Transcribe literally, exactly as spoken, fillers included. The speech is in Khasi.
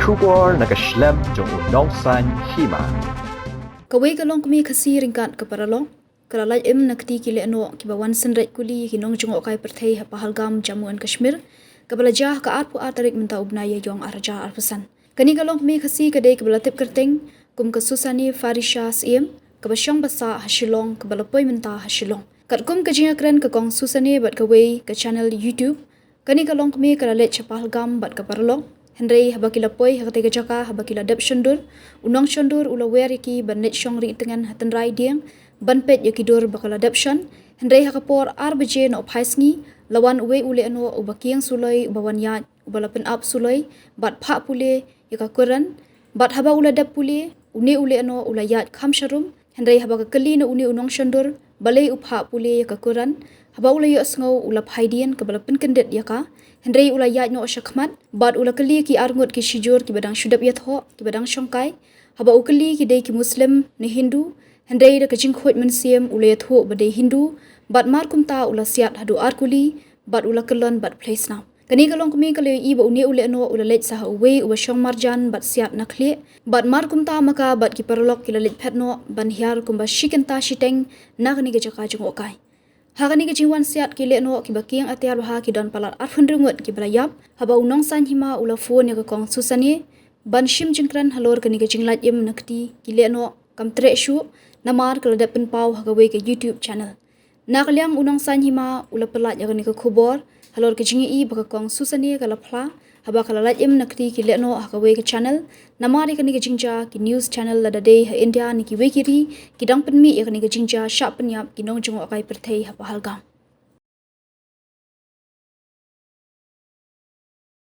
Khubor na ka shlem jong u Nongsaiñ Hima. Kawei ka longkmie Khasi ryngkat ka paralok ka la lait im na kti ki lehnoh kiba wan synreit kuli ïa ki nongjngohkai pyrthei ha Pahalgam, Jammu and Kashmir, kaba la jia ha ka arphew ar tarik mynta u bnai Ïaiong ar hajar arphew san. Kane ka longkmie Khasi ka dei kaba la tip kyrteng kum ka Susane Farisha Syiem, kaba shong ba sah ha Shillong, kaba la poi mynta ha Shillong. Katkum ka jingïakren ka Kong Susane bad kawei ka channel YouTube, kane ka longkmie ka la leit sha Pahalgam bad ka paralok. Hynrei haba ki la poi ha katei ka jaka haba ki la dep shon dur, u nongshon dur u la wer ïa ki ban leit shong rieh tngen ha tynrai dieng ban peit ïa ki dur ba ka la dep shon. Hynrei ha ka por ar baje nohphai sngi la wan uwei u lehnoh uba kieng suloi, uba wan ïaid, uba la pynap suloi bad phah pule ïa ka current. Bad haba u la dep pule, une u lehnoh u la ïaid kham sharum. Hynrei haba ka kylli na une u nongshon dur balei u phah pule ïa ka current, haba u la ïohsngew u la phai dien kaba la pynkyndit ïa ka. Hynrei u la ïaid noh sha khmat bad u la kylli ki arngut ki shijur kiba dang shu dep ïathoh, kiba dang shongkai. Haba u kylli ki dei ki Muslim ne Hindu, hynrei da ka jingkhuid mynsiem u la ïathuh ba dei Hindu. Bad mar kumta u la siat haduh ar kuli bad u la kyllon bad phlei snam. Kane ka longkmie ka la ïohi ba une u lehnoh u la leit sah ha uwei uba shong marjan bad siat na khlieh. Bad mar kumta ma ka bad ki paralok ki la leit phet noh ban hiar kumba shi kynta shiteng na kane ka jaka jngohkai. Ha kane ka jingwan siat ki lehnoh kiba kieng atiar bha ki don palat arphew hynriew ngut kiba la ïap. Haba u Nongsaiñ Hima u la phone ïa ka Kong Susane ban shim jingkren halor kane ka jinglait im na kti ki lehnoh kam treh shuh, namar ka la dep pynpaw ha kawei ka YouTube channel. Na ka liang u Nongsaiñ Hima u la pyllait ïa kane ka khubor halor ka jingïohi ba ka Kong Susane ka la phla haba ka la lait im na kti ki lehnoh ha kawei ka channel. Namar ïa kane ka jingjia ki news channel lada dei ha India ne kiwei ki ri ki dang pynmih ïa kane ka jingjia shah pynïap ki nongjngohkai pyrthei ha Pahalgam.